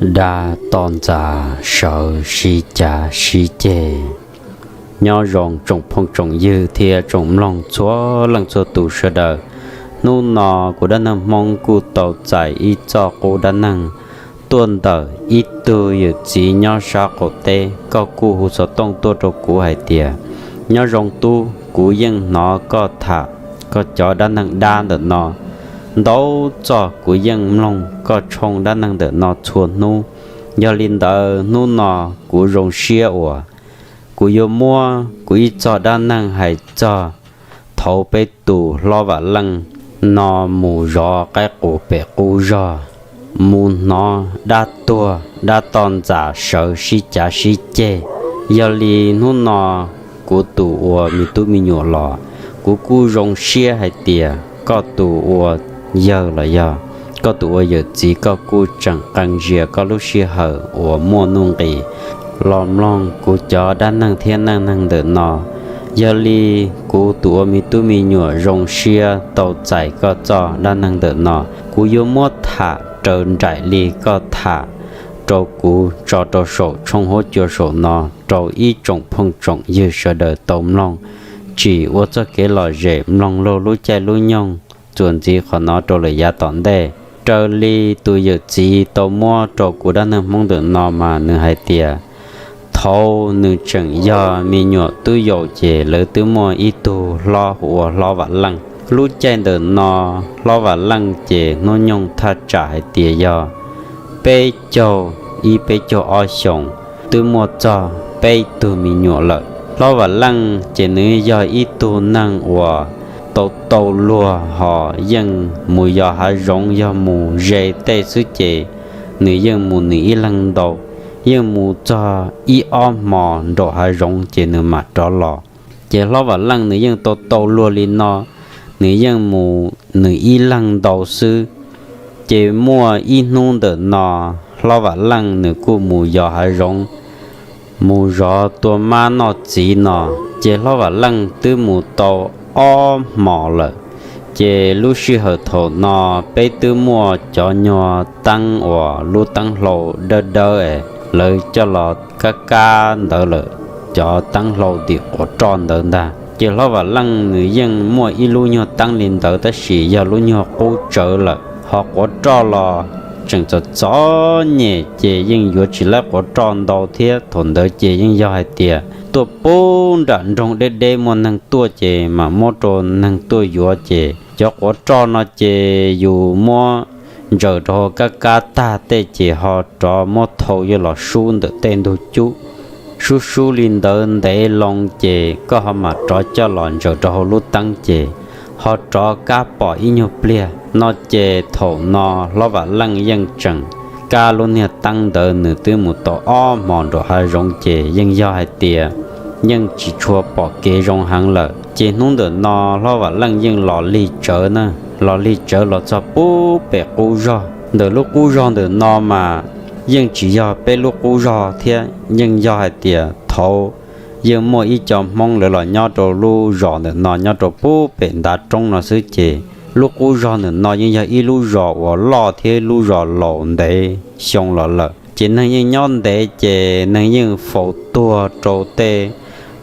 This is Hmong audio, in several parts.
Dab toj ntxas sawv sib cav sib ceg. Nyob zoo tsoom phooj tsoom ywg thiab tsoom mloog txhua leej txhua tus sawv daws. Hnub no kuv dab neeg Hmoob kuj tau txais ib txoj qub dab neeg tuaj ntawm ib tug yawm txiv nyob sab qaum teb, koj kuj hu xov tooj tuaj rau kuv hais tias, nyob zoo tub, kuv yeej hnov koj tham koj cov dab neeg dab ntawm no ntau txoj, kuv yeej mloog koj tshooj dab neeg ntawm no txhua hnub. Yog li ntawd hnub no kuv zoo siab uas kuv yuav muab kuv ib txoj dab neeg hais txog thaum peb tus hlob Vam Leej no mus zov qaib qus pem qub zog, mus hnov dab tuag dab toj ntxas sawv sib cav sib ceg. Yog li hnub no kuv tus ua me tub me nyuam los, kuv kuj zoo siab hais tias koj tus ua yawg los yog koj tus ua yawm txiv koj kuj tseem qee zias koj lub sij hawm uas muaj nuj nqis los mloog kuv cov dab neeg thiab neej neeg ntawm no. Yog li kuv tus ua me tub me nyuam zoo siab tau txais koj txoj dab neeg ntawm no, kuv yuav muab tham raws nraim li koj tham rau kuv tso rau saum tshooj huab cua saum no rau ib tsoom phooj tsoom ywg sawv daws tau mloog, tsim ua txoj kev lom zem mloog laug lub caij lub nyoog txuas ntxiv qhov no rau lawm yav tom ntej. Raws li tus yawm txiv tau muab rau kuv dab neeg Hmoob ntawm no mas nws hais tias, thaum nws tseem yog me nyuam tub yaus ces lawv twb muaj ib tug hlob hu ua hlob Vam Leej. Lub caij ntawm no hlob Vam Leej ces hnub nyoog thaj tsam hais tias yog peb caug ib peb caug ob xyoos, twb muaj txog peb tug me nyuam lawm. Hlob Vam Leej ces nws yog ib tug neeg uas tau tau luag ho yeej mus yos hav zoov, yog mus ze tej xwb ces nws yeej mus nws ib leeg ntau, yeej mus txog ib ob hmos nraum hav zoov ces nws mam rov los. Ces hlob Vam Leej nws yeej tau tau luag li no, nws yeej mus nws ib leeg ntau xwb. Ces muaj ib hnub ntawm no hlob Vam Leej nws kuj mus yos hav zoov, mus zov tua mab noj txiv no, ces hlob Vam Leej twb mus tau ob hmos lawm. Ces lub sij hawm thaum no peb twb muaj cov nyuag teeb uas lub teeb hlau dawb dawb es lawv coj los kab kab ntawd lawm, cov teeb hlau tim quav roj ntawd ntag. Ces hlob Vam Leej nws yeej muaj ib lub nyuag teeb li ntawd tab sis yog lub nyuag qub tsawv lawm, ho quav roj los tseem txom txom nyem ces yeej yuav tsis laib quav roj ntau thiab. Thaum ntawd ces yeej yog hais tias tuaj pub nram nroog deb deb muaj neeg tuaj ces mam muab rau neeg tuaj yuav. Ces cov quav roj no ces yus muab ntsaws rau hauv kab kab tag tej ces ho rov muab thau yuj los sub ntawm tej ntug cub, sub sub li ntawd ntev loo ces koj ho mam rov coj los ntsaws rau hauv lub teeb ces ho rov kab pom ib nyuag pliag no. Ces thaum no hlob Vam Leej yeej tseem kab lub niag teeb ntawd nws twb mus tau ob hmos nraum hav zoov ces yeej yog hais tias yeej tsis tshua pom kev zoo heev lawm. Ces hnub ntawm no hlob Vam Leej yeej los lig tsawv na, los lig tsawv los txog pub pem qub zog. Ntawm lub qub zog ntawm no mas yeej tsis yog peb lub qub zog thiab, yeej yog hais tias thaum yeej muaj ib co Hmoob lawv los nyob rau lub zos ntawm no nyob rau pub pem ntav roob no xwb ces lub qub zog ntawm no yeej yog ib lub zos uas loj thiab lub zos laus ntev xyoo los lawm. Ces neeg yeej nyob ntev ces neeg yeej faus tuag rau tej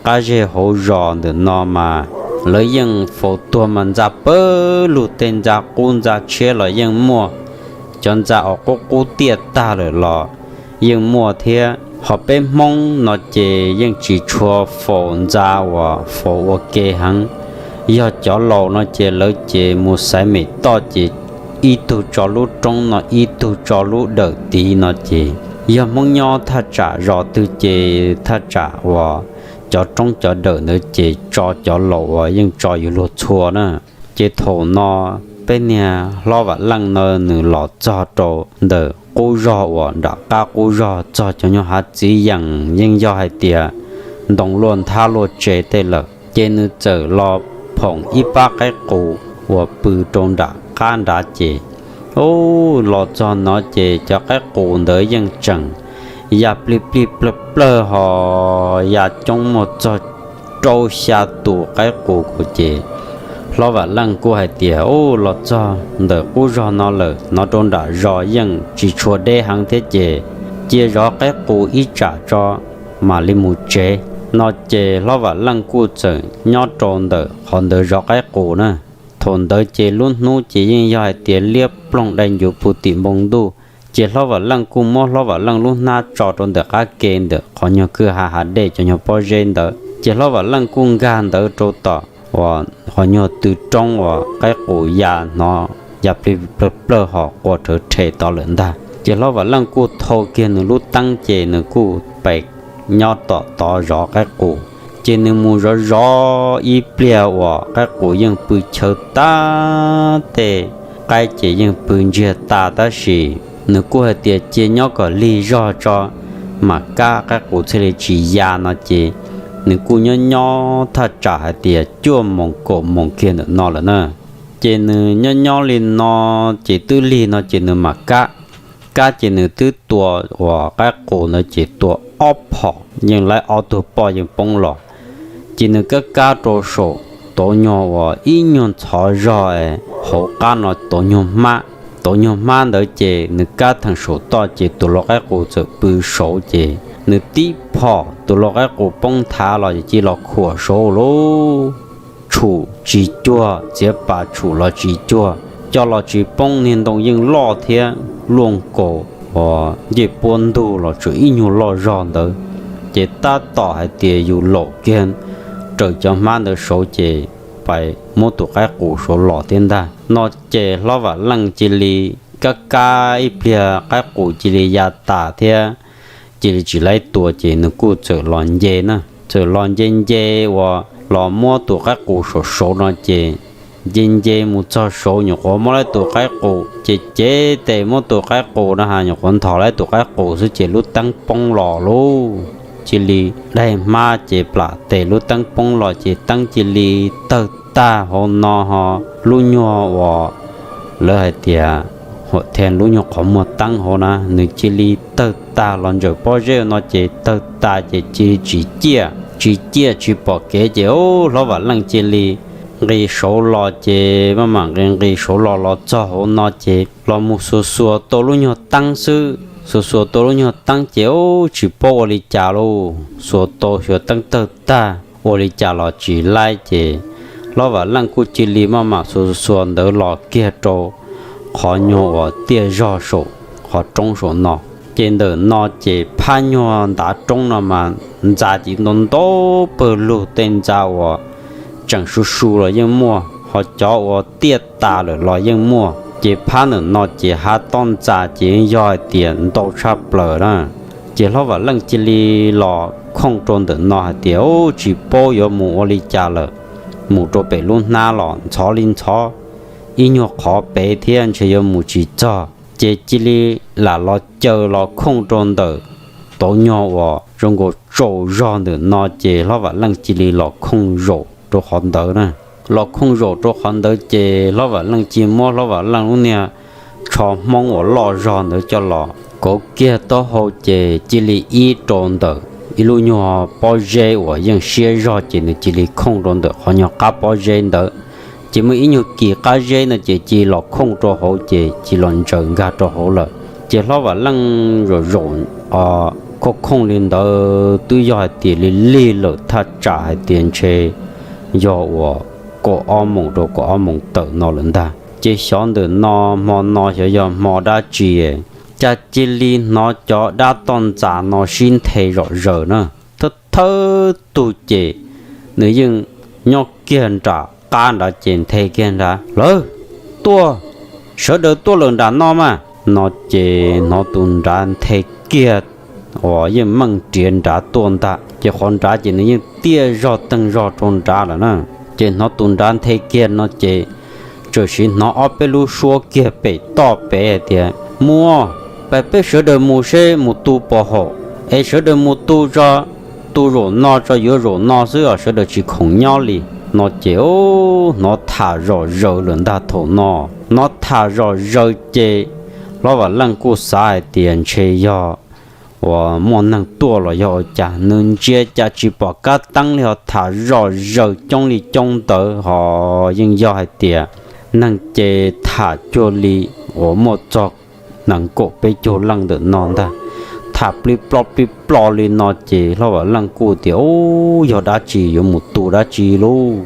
qab zej hauv zos ntawm no mas lawv yeej faus tuag mas ntxa pawg lug, tej ntxa qub ntxa tshiab los yeej muaj, cov ntxa uas qub qub tiaj tag lawm los yeej muaj thiab. Ho peb Hmoob no ces yeej tsis tshua faus ntxa uas faus ua ke heev. Yog cov laus no ces lawv ces mus xaiv mem toj ces ib tug tso lub roob no ib tug tso lub dawm tid no ces yog Hmoob nyob thaj tsam zos twg ces thaj tsam uas cov roob cov dawm ntawd ces tso cov laus uas yeej tso yus luag txhua na. Ces thaum no peb niag hlob Vam Leej no nws los txog rau ntawm qub zog uas nram qab qub zog txog cov nyuag hav txiv yeem yeej yog hais tias ntoo luaj nthab luaj tse tej lawm, ces nws txawm los phoom ib pab qaib qus uas pw rau nram qab nrad ces, u, los txog no ces cov qaib qus ntawd yeej tseem ya plig plig plawg plawg ho ya coob, muaj txog rau xya tus qaib qus kuj ces Hlob Vam Leej kuj hais tias, Ub, los txog ntawm qub zog no lawm, hnov rau nram zos yeej tsis tshua deb heev thiab ces cia zov qaib qus ib tsam tso mam li mus tsev. No ces Hlob Vam Leej kuj txawm nyob rau ntawm qhov ntawd zov qaib qus na. Thaum ntawd ces lub hnub ces yeej yog hais tias liab ploog dai ncuv puv tim npoo ntuj. Ces Hlob Vam Leej kuj muab Hlob Vam Leej lub hnab tso rau ntawm qab ke ntawm qhov nyuag kwj ha hav dej cov nyuag pob zeb ntawd, ces Hlob Vam Leej kuj nkag ntawd rau tom uas qhov nyuag tw roob uas qaib qus ya hnov ya plig plawg plawg ho qua rhawv rhe tod lawm ntag. Ces Hlob Vam Leej kuj thau kiag nws lub teeb ces nws kuj pes nyob tom tod zov qaib qus. Ces nws mus zov zov ib pliag uas qaib qus yeej pw chaw tag, tej qaib ces yeej pw ntsiag tas tab sis nws kuj hais tias cia nyob kom lig zog tso mam kab qaib qus thiaj li tsis ya no ces nws kuj nyob nyob thaj tsam hais tias cuaj moos kaum moos kiag ntawm no lawm na. Ces nws nyob nyob li no ces twb lig no ces nws mam kab. Kab ces nws twb tua uas qaib qus ntawd ces tua ob phom yeej laib ob tug poj yeej poob los. Ces nws kab kab rau saum tauv nyuag uas ib nyuag ntxhov zog hauv qab no tauv nyuag hmab. Tauv nyuag hmab ntawd ces nws kab theem saum toj ces tus lau qaib qus txawm pw saud ces nws tib phom tus lau qaib qus poob nthav los ces cia los khuam saud lub tshum tsis cuag, txiav pas tshum los tsis cuag, coj los tsis poob, niag ntoo yeej loj thiab luaj nkaus uas ncej puab ntug los tsuas ib nyuag loj zog ntawd. Ces tab tom hais tias yus laum kiag raws cov hmab ntawd saud ces pais muab tus qaib qus saud los thiab ntag. No ces Hlob Vam Leej cia li kab kab ib pliag qaib qus cia li ya tas thiab cia li tsis laib tua ces nws kuj txawm los nce na, txawm los nce nce uas los muab tus qaib qus saum saud no ces nce nce mus txog saud nyuam qhuav muab laib tus qaib qus ces cev tes muab tus qaib qus no ha nyuam qhuav nthos laib tus qaib qus xwb ces lub teeb poob los lauj. Cia li daig hmab ces plam tes lub teeb poob los ces teeb cia li tawg tag hauv no ho lub nyuag uas lawv hais tias hua thiaj lub nyuag qhov muag teeb hauv na nws cia li tawg tag los ntsaws pob zeb no ces tawg tag ces cia li tsis ciaj, tsis ciaj tsis pom kev ces Hlob Vam Leej cia li nqis saud los ces maj mam nqis nqis saud los los txog hauv no ces los mus xuas xuas tau lub nyuag teeb xwb, xuas xuas tau lub nyuag teeb ces tsis paub ua li cas lauj, xuas tau xyuas teeb tawg tag ua li cas los tsis laib ces Hlob Vam Leej kuj cia li maj mam xuas xuas ntawd los kiag rau qhov nyuag uas tiaj zog saum qhov roob saum no. Ces ntawm no ces phab nyuag ntav roob no mas ntxa ces ntau ntau pawg lug, tej ntxa uas tseem su su los yeej muaj, ho cov uas tiaj tas lawm los yeej muaj. Ces phab ntawm no ces hav tob ntxa ces yog hais tias ntau tshaj plaws na. Ces Hlob Vam Leej cia li los khooj rau ntawm no hais tias, Ub, tsis paub yuav mus ua li cas lawm, mus rau pem lub hnab los ntxhov li ntxhov, ib nyuag qhov pem thiab ntshe yuav mus tsis txog. Ces cia li lam los caw los khooj rau ntawm tauv nyuag uas zoo nkaus tsaus zog ntawm no ces Hlob Vam Leej cia li los khooj zaum rau qhov ntawd na. Los khooj zaum rau qhov ntawd ces Hlob Vam Leej cia muab Hlob Vam Leej lub niag tsho hmoob uas loj zog ntawd coj los kauv kiag taub hau ces cia li ib rau ntawm ib lub nyuag pob zeb uas yeej siab zog ces nws cia li khooj rau ntawm qhov nyuag qab pob zeb ntawd. Ces muaj ib nyuag kis qab zeb no ces cia li los khooj rau hauv ces cia li los ntsaws nkag rau hauv lawm. Ces Hlob Vam Leej zaum zaum khooj khooj li ntawd twb yog hais tias li lig lawm thaj tsam hais tias ntshe yog uas kaum ob moos rau kaum ob moos tawm no lawm ntag. Ces xyov ntawm no hmo no xyov yog hmo dab tsi, cas cia li hnov cov dab toj ntxas no sib nthe zom zaws na. Thawj thawj tug ces nws yeej nyob kiag nram qab nrad ces nthe kiag nrad, Lawv tuaj, sawv daws tuaj lawm nram no mas. No ces hnov tus nrad nthe kiag uas yeej meej riav nrad tuaj ntag. Ces qhov nrad ces nws yeej tiaj zog teeg zog rau nrad lawm na. Ces hnov tus nrad nthe kiag no ces txawm sim hnov ob peb lub suab kiag pem toj pem hais tias, Muaj, pab peb sawv daws mus seb mus tu pos haum, es sawv daws mus tu tso, tu zaum no tso, yuav zaum no xwb os, sawv daws tsis khoom nyob li. No ces hnov tham zom zaws lawm ntag thaum no. Hnov tham zom zaws ces Hlob Vam Leej kuj xav hais tias ntshe yog uas muaj neeg tuaj los yog ua cas, nws ntsia cas tsis pom kab teeb li ho tham zom zaws coob li coob ntawd ho yeej yog hais tias neeg ces tham cuag li uas muaj txog nees nkaum peb caug leej ntawm no ntag. Tham plib plob plib plob li no ces Hlob Vam Leej kuj tias, Ub, yog dab tsi yuav mus tu dab tsi lauj?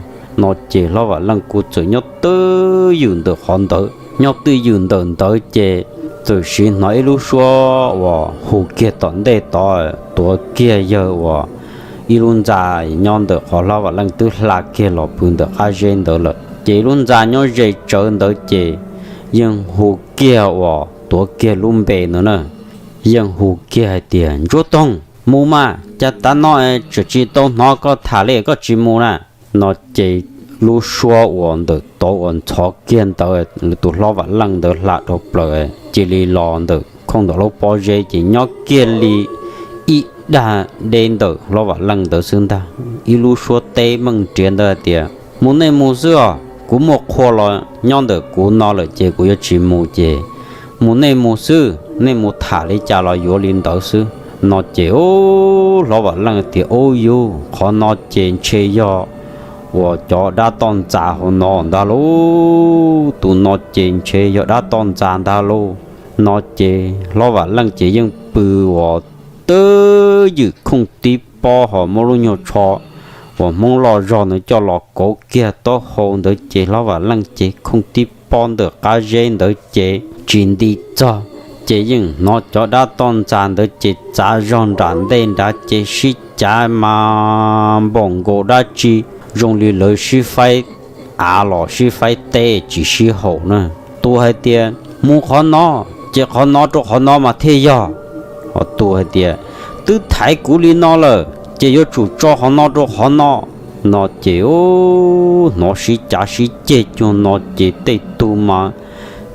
No ces Hlob Vam Leej kuj txawm nyob twj ywm ntawm qhov ntawd. Nyob twj ywm ntawm ntawd ces txawm siv hnov ib lub suab uas hu kiag tom ntej tod, tuav kiag yawg uas ib lub ntxa nyob ntawm qhov Hlob Vam Leej twb hla kiag los pw ntawm qab zeb ntawd lawm. Ces ib lub ntxa nyob ze tsawv ntawd ces yeej hu kiag uas tuav kiag lub npe ntawd na. Yeej hu kiag hais tias, Ntsuab Toog, mus mas, cas tav no tseem tsis tau hnov koj tham li koj tsis mus na? No ces lub suab uas ntawm tod uas ntxhov kiag ntawd, tus Hlob Vam Leej ntawd hla dhau plaws, cia li los ntawm khooj ntawm lub pob zeb ces nyob kiag li ib dag deb ntawm Hlob Vam Leej ntawd xwb ntag. Ib lub suab teb meej nriav ntawd hais tias, Mus nej mus xwb os, kuv muaj qhua los nyob ntawm kuv no lawm ces kuv yuav tsis mus ces mus nej mus xwb, nej mus tham li cas los yuav li ntawd xwb. No ces Hlob Vam Leej tias, Ub, yus qhov no ces ntshe yog uas cov dab toj ntxas hauv no ntag lauj. Tus no ces ntshe yog dab toj ntxas ntag lauj. No ces Hlob Vam Leej ces yeej pw uas twj ywm khooj tib pob ho muab lub nyuag tsho uas Hmoob loj zog ntawd coj los kauv kiag taub hau ntawd ces Hlob Vam Leej ces khooj tib pob ntawm qab zeb ntawd ces tsis nti txog, ces yeej hnov cov dab toj ntxas ntawd ces txav zog nram ntej nrad ces sib cav mas npaum nkaus dab tsi, zoo li lawv sib faib av los sib faib teb tsis sib haum na. Tus hais tias, Mus qhov no, ces qhov no rau qhov no mas thiaj yog. Ho tus hais tias, Twb thaiv kuv li no lawm ces yuav tsum tso qhov no rau qhov no. No ces hnov sib cav sib ceg cuag no ces tej tug mas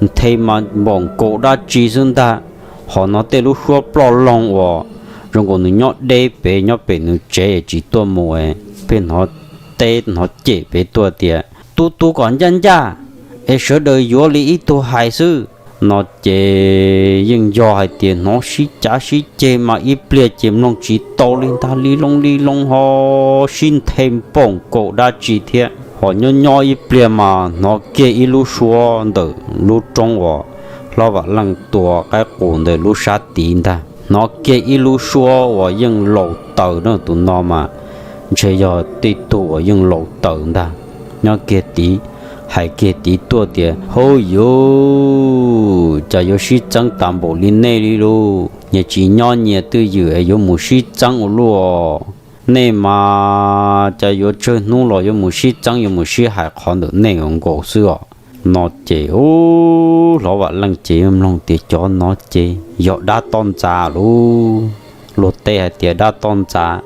nthe mas npaum nkaus dab tsi xwb ntag. Ho hnov tej lub suab ploj loog uas zoo nkaus nws nyob deb pem, nyob pem nws tsev tsis tuaj mus, pheej hnov teb hnov cem pem tuaj tias, Tus tus kom ncaj ncaj es sawv daws yuav li ib tug hais xwb. No ces yeej yog hais tias hnov sib cav sib ceg mas ib pliag ces mloog tsis tau li ntag, li loo li loo ho sib nthe npaum nkaus dab tsi thiab. Ho nyob nyob ib pliag mas hnov kiag ib lub suab ntawm lub roob uas Hlob Vam Leej tua qaib qus ntawm lub sab tid ntag. Hnov kiag ib lub suab uas yeej laus taws na, tus no mas ntshe yog tej tug uas yeej laus taws ntag. Nyob kiag tid, hais kiag tid tuaj tias, Hauj yus, cas yuav sib txeeb tas npaum li nej li lauj? Nyias tsis nyob nyias twj ywm es yuav mus sib txeeb ua luaj. Nej mas cas yuav tsawg hnub los yuav mus sib txeeb, yuav mus sib hais qhov ntawm nej nkaus xwb os. No ces Hlob Vam Leej ces mloog tias cov no ces yog dab toj ntxas lauj. Luag tej hais tias dab toj ntxas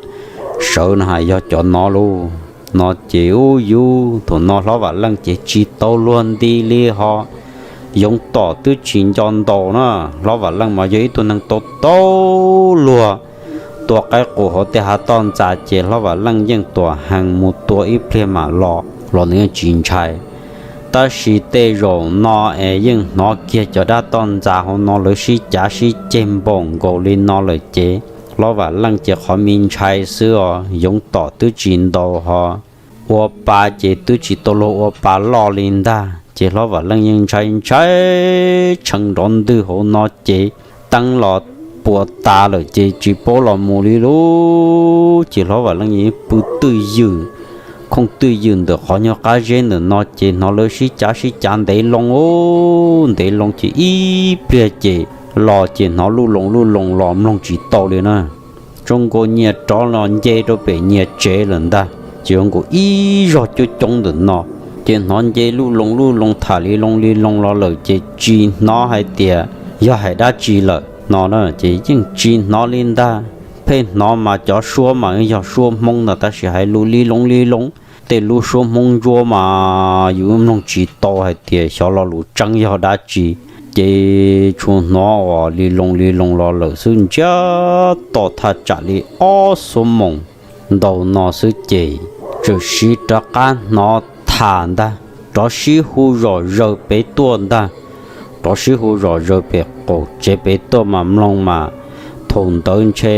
sawv no hais yog cov no lauj. No ces ub yus thaum no Hlob Vam Leej ces tsis tau luag nti li ho yoov tom twb tsis nco ntaus na. Hlob Vam Leej mas yog ib tug neeg tau tau luag tua qaib qus hauv tej hav toj ntxas ces Hlob Vam Leej yeej tuam hees mus tua ib pliag mam los los nws yeej tsis ntshai. Tab sis tej zaum no es yeej hnov kiag cov dab toj ntxas hauv no lawv sib cav sib ceg npaum nkaus li no lawm ces Hlob Vam Leej ces qhov me ntshai xwb os, yoov tom twb tsis ntaus ho ua pa ces twb tsis tau luag ua pa loj li ntag. Ces Hlob Vam Leej yeej ntshai ntshai tshee nrov ntwg hauv no ces teeb los puas tas lawm ces tsis paub los mus li lauj. Ces Hlob Vam Leej yeej pw twj ywm, khooj twj ywm ntawm qhov nyuag qab zeb ntawm no ces hnov lawv sib cav sib cav ntev loo ntev loo ces ib pliag ces los ces hnov luj loo luj loo los mloog tsis tau li na. Zoo nkaus nyias rov los nce rau pem nyias tsev lawm ntag. Ces zoo nkaus ib zog coob coob ntawm no ces hnov nce luj loo luj loo tham li loo li loo los lawm ces tsis hnov hais tias yog hais dab tsi lawm no na. Ces yeej tsis hnov li ntag, pheej hnov mas cov suab mas yog suab Hmoob ntag tab sis hais lus li loo li loo. Tej lub suab Hmoob ntsuab mas yus mloog tsis tau hais tias xyov lo lus tseeb yog dab tsi. Ces tsuas hnov uas li loo li loo los lawm xwb ntsiag to thaj tsam li ob xuab moos ntau no xwb ces txawm sib rov qab hnov tham ntag, rov sib hu zom zaws pem tuaj ntag. Rov sib hu zom zaws pem qaum tsev pem tuaj mas mloog mas Thaum ntawd ntshe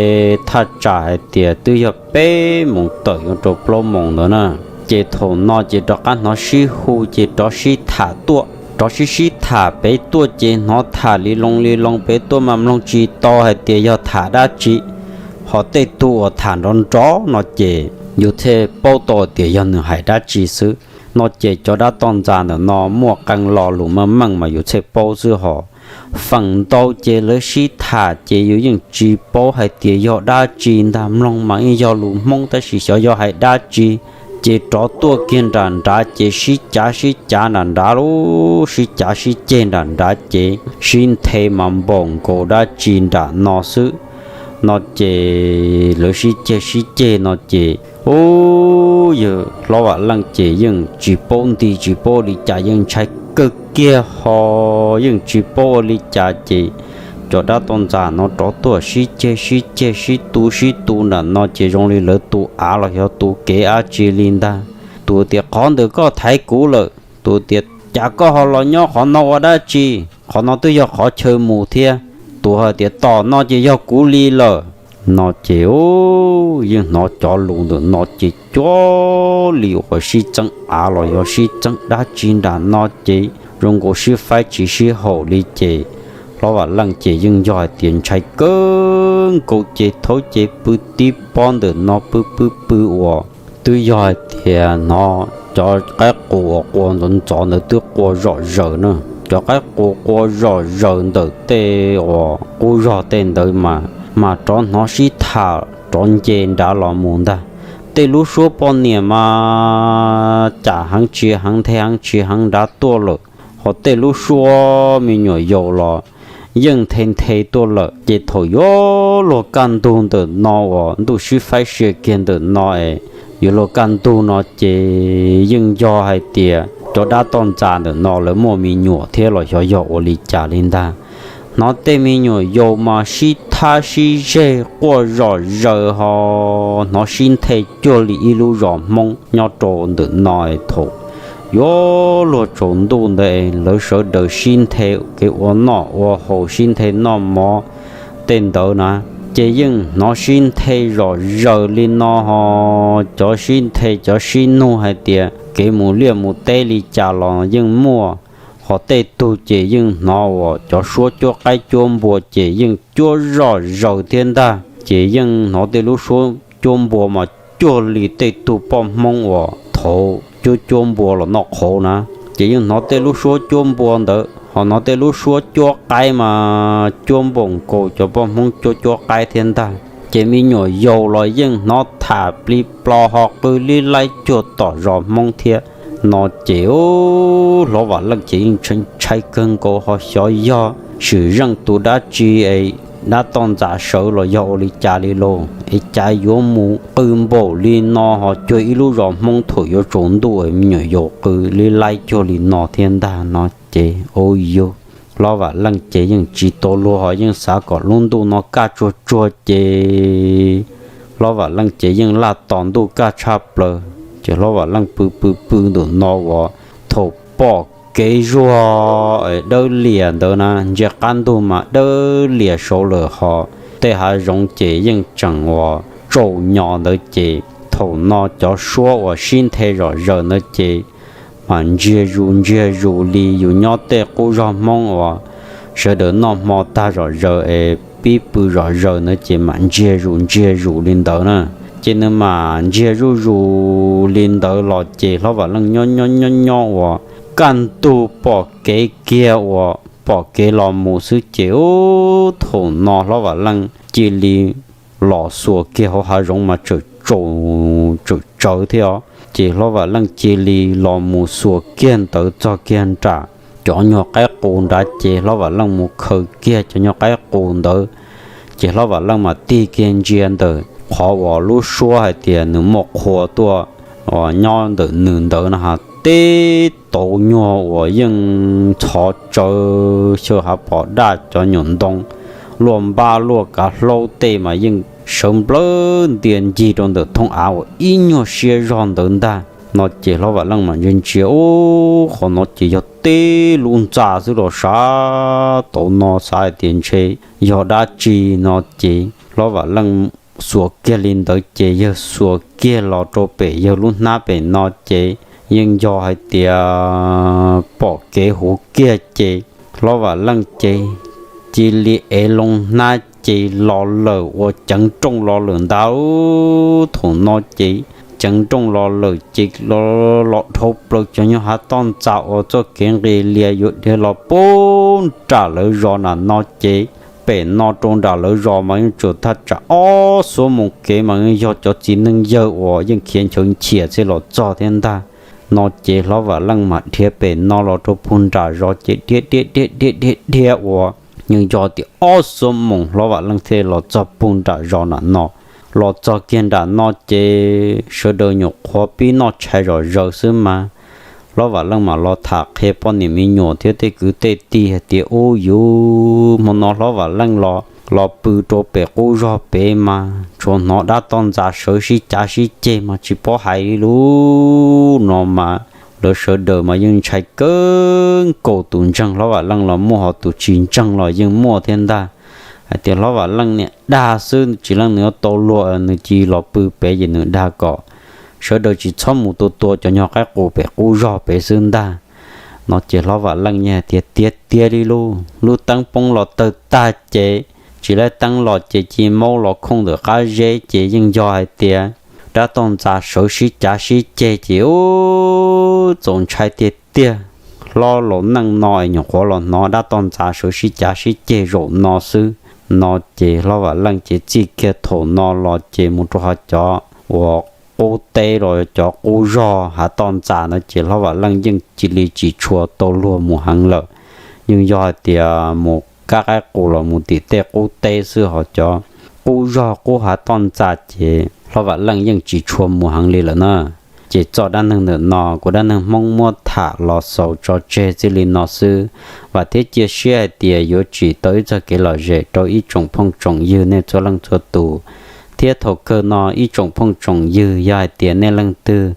thaj tsam hais tias twb yog peb moos tawm yuav rau plaub moos ntawd na. Ces thaum no ces rov qab hnov sib hu ces rov sib tham tuaj, rov sib sib tham pem tuaj ces hnov tham li loo li loo pem tuaj mas mloog tsis tau hais tias yog tham dab tsi. Ho tej tug uas tham nrov nrov no ces yus thiaj paub tau tias yog nws hais dab tsi xwb. No ces cov dab toj ntxas ntawm no muaj qee lo lus meej meej mas yus thiaj paub xwb ho. Feem ntau ces lawv sib tham ces yus yeej tsis paub hais tias yog dab tsi ntag, mloog mas yeej yog lus Hmoob tab sis xyov yog hais dab tsi. Ces rov tuaj kiag nram nrad ces sib cav sib cav nram nrad lub, sib cav sib ceg nram nrad ces sib nthe mas npaum nkaus dab tsi nram no xwb. No ces lawv sib ceg sib ceg no ces, ub, yawg hlob Vam Leej ces yeej tsis paub nti tsis paub ua li cas, yeej ntshai kawg kiag ho yeej tsis paub ua li cas ces cov dab toj ntxas no rov tuaj sib ceg sib ceg sib tu sib tu nram no ces zoo li lawv tu av los xyov tu kev dab tsi li ntag. Tus tias qhov ntawm koj thaiv kuv lawm, tus tias cas koj ho los nyob qhov no ua dab tsi, qhov no twb yog qhov chaw mus thiab. Tus hais tias tom no ces yog kuv li lawm. No ces yeej hnov cov lus ntawm no ces cuag li uas sib txeeb av los yog sib txeeb dab tsi nram no ces zoo nkaus sib faib tsis sib haum li ces hlob Vam Leej ces yeej yog hais tias ntshai kawg nkaus ces thaum ces pw tib pob ntawm no pw pw pw uas twb yog hais tias hnov cov qaib qus uas qua ntxov ntxov ntawd twb qua zom zaws na. Cov qaib qus qua zom zaws ntawm tej uas qub zog tej ntawd mas, mas rov hnov sib tham rov nce nrad los mus ntag. Tej lub suab poj niam mas cas heev tsis heev nthe heev tsis heev nrad tuaj lawm, ho tej lub suab me nyuam yaus los yeej nthe nthe tuaj lawm. Ces thaum yuav luag kaj ntug ntawm no uas ntuj sib faib sia kiag ntawm no es yuav luag kaj ntug no ces yeej yog hais tias cov dab toj ntxas ntawm no lawv muaj me nyuam thiab los xyov yog ua li cas li ntag. Hnov tej me nyuam yaus mas sib thab sib zeg quaj zom zaws ho hnov sib nthe cuag li ib lub zos Hmoob nyob rau ntawm no. Thaum yuav luag tsaus ntuj ntawd lawv sawv daws sib nthe kev ua noj ua haus sib nthe noj mov tej ntawd na, ces yeej hnov sib nthe zom zaws li no ho cov sib nthe cov sib nug hais tias kev mus liaj mus teb li cas los yeej muaj. Ho tej tug ces yeej hnov uas cov suab cuab qaib cuab npua ces yeej cuab zom zaws thiab ntag. Ces yeej hnov tej lub suab cuab npua mas cuag li tej tug poj Hmoob uas thaum cuab cuab npua los noj qhauv na. Ces yeej hnov tej lub suab cuab npua ntawd ho hnov tej lub suab cuab qaib mas cuab npaum nkaus cov poj Hmoob cuab cuab qaib thiab ntag. Ces me nyuam yaus los yeej hnov tham plig plo ho qw li laib cuag tom zos Hmoob thiab. No ces hlob Vam Leej ces yeej ntshai kawg nkaus ho xyov yog swm zeej tus dab tsi es dab toj ntxas sawv los yog ua li cas li lauj es cas yuav mus qw npaum li no ho cuag ib lub zos Hmoob thaum yuav tsaus ntuj me nyuam yaus qw li laib cuag li no thiab ntag. No ces ua yus hlob Vam Leej ces yeej tsis tau luag ho yeej xav kom lub ntuj no kaj tsuag tsuag ces hlob Vam Leej ces yeej laj tos ntuj kaj tshaj plaws. Ces hlob Vam Leej pw pw pw ntawm no uas thaum pom kev zuag dawb lias ntawd na, ntsia qab ntug mas dawb lias saud lawm ho tej hav zoov ces yeej tseem uas tsaus nyos ntawd ces thaum no cov suab uas sib nthe zom zaws ntawd ces mas ntsiag zus ntsiag zus li yus nyob tej qub zos Hmoob uas sawv daws noj hmo tag zom zaws es pib pw zom zaws ntawd ces mas ntsiag zus ntsiag zus li ntawd na. Ces nws mas ntsiag zuj zus li ntawd los ces hlob Vam Leej nyob nyob nyob nyob uas kaj ntug pom kev kiag uas pom kev los mus xwb ces ub thaum no hlob Vam Leej cia li los xuas kiag hauv hav zoov mas tsawm tsawm tsawv thiab os. Ces hlob Vam Leej cia li los mus xuas kiag ntawd txog kiag nram cov nyuag qaib qus nrad ces hlob Vam Leej mus khaws kiag cov nyuag qaib qus ntawd. Ces hlob Vam Leej mas tig kiag ntsia ntawm qhov uas lub suab hais tias nws muaj qhua tuaj uas nyob ntawm nws ntawd na ha, teb tauv nyuag uas yeej ntxhov tsawv xyaw hav pos daj cov nyuag ntoo luaj npab luaj kav hlaub tej mas yeej sawv nplawg ntia ncig rau ntawm thoob av uas ib nyuag siab zog ntawd ntag. No ces Hlob Vam Leej mam ntsia ntsia, ub, qhov no ces yog teb lub ntxa xwb los sav, tau no xav hais tias ntshe yog dab tsi no ces Hlob Vam Leej xuas kiag li ntawd ces yawg xuas kiag los rau pem yawg lub hnab pem no ces yeej yog hais tias pom kev huv kiag ces Hlob Vam Leej ces cia li ev loo hnab ces los lawm uas ceev nrooj los lawm ntag. Thaum no ces ceev nrooj los lawm ces los dhau plaws cov nyuag hav toj ntxas uas txoj kev nqis lias yuav dhia los puag nram lawv zos nram no ces pem no rau nram lawv zos mas yeej tsuas thaj tsam ob xuab moos kev mas yeej yog cov txiv neej yawg uas yeej khiav nchawv nchias thiaj los txog thiab ntag. No ces Hlob Vam Leej mam dhia pem no los rau puag nram zos ces dhia dhia dhia dhia dhia dhia uas yeej yog tias ob xuab moos Hlob Vam Leej thiaj los txog puag nram zos nram no. Los txog kiag nram no ces sawv daws nyuam qhuav pib noj tshais zom zaws xwb mas Hlob Vam Leej mam los tham qhia poj niam me nyuam thiab tej kwv tej tij hais tias, ub, yus hmo no Hlob Vam Leej los los pw rau pem qub zog pem mas tsuas hnov dab toj ntxas sawv sib cav sib ceg mas tsis paub hais li lub no mas lawv sawv daws mas yeej ntshai kawg nkaus tus ntseeg Hlob Vam Leej los muaj ho tus tsis ntseeg los yeej muaj thiab ntag. Hais tias Hlob Vam Leej niam dag xwb tsis leej nws yuav tau luag, nws cia li los pw pem ces nws dag kom sawv daws tsis txhob mus tua tua cov nyuag qaib qus pem qub zog pem xwb ntag. No ces Hlob Vam Leej yeej hais tias tiag tiag li lub, lub teeb poob los tawg tag ces tsis laib teeb los ces cia li maub los khooj ntawm qab zeb ces yeej yog hais tias dab toj ntxas sawv sib cav sib ceg ces ub txaus ntshai tiag tiag. Hlob laus neej no es nyuam qhuav los hnov dab toj ntxas sawv sib cav sib ceg zaum no xwb. No ces Hlob Vam Leej ces txij kiag thaum no los ces mus rau hauv cov uas qub teb los cov qub zog hav toj ntxas no ces Hlob Vam Leej yeej cia li tsis tshua tau luag mus heev lawm. Yeej yog hais tias mus kab qaib qus los mus tim tej qub teb xwb, ho cov qub zog qub hav toj ntxas ces Hlob Vam Leej yeej tsis tshua mus heev li lawm na. Ces txoj dab neeg ntawm no kuv Dab Neeg Hmoob muab tham los xaus tso tseg txij li no xwb. Vam thiab cia siab hais tias yuav tsim tau ib txoj kev lom zem rau ib tsoom phooj tsoom ywg nej txhua leej txhua tus. Thiab thaum kawg no ib tsoom phooj tsoom ywg yog hais tias nej leej twg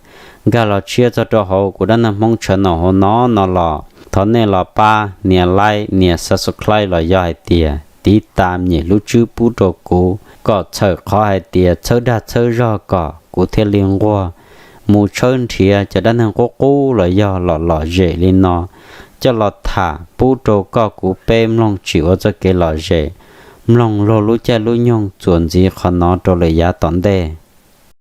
nkag los tshiab txog rau hauv kuv Dab Neeg Hmoob channel hauv no no los thov nej los pab nias like nias subscribe los yog hais tias tiv tas nyem lub tswb pub rau kuv kom txhawm qhov hais tias txhawb dag txhawb zog kom kuv thiaj li nquag mus tshawb nrhiav cov dab neeg qub qub los yog lom lom zem li no coj los tham pub rau koj kuv peb mloog tsim ua txoj kev lom zem, mloog luag lub caij lub nyoog txuas ntxiv qhov no rau lawm yav tom ntej.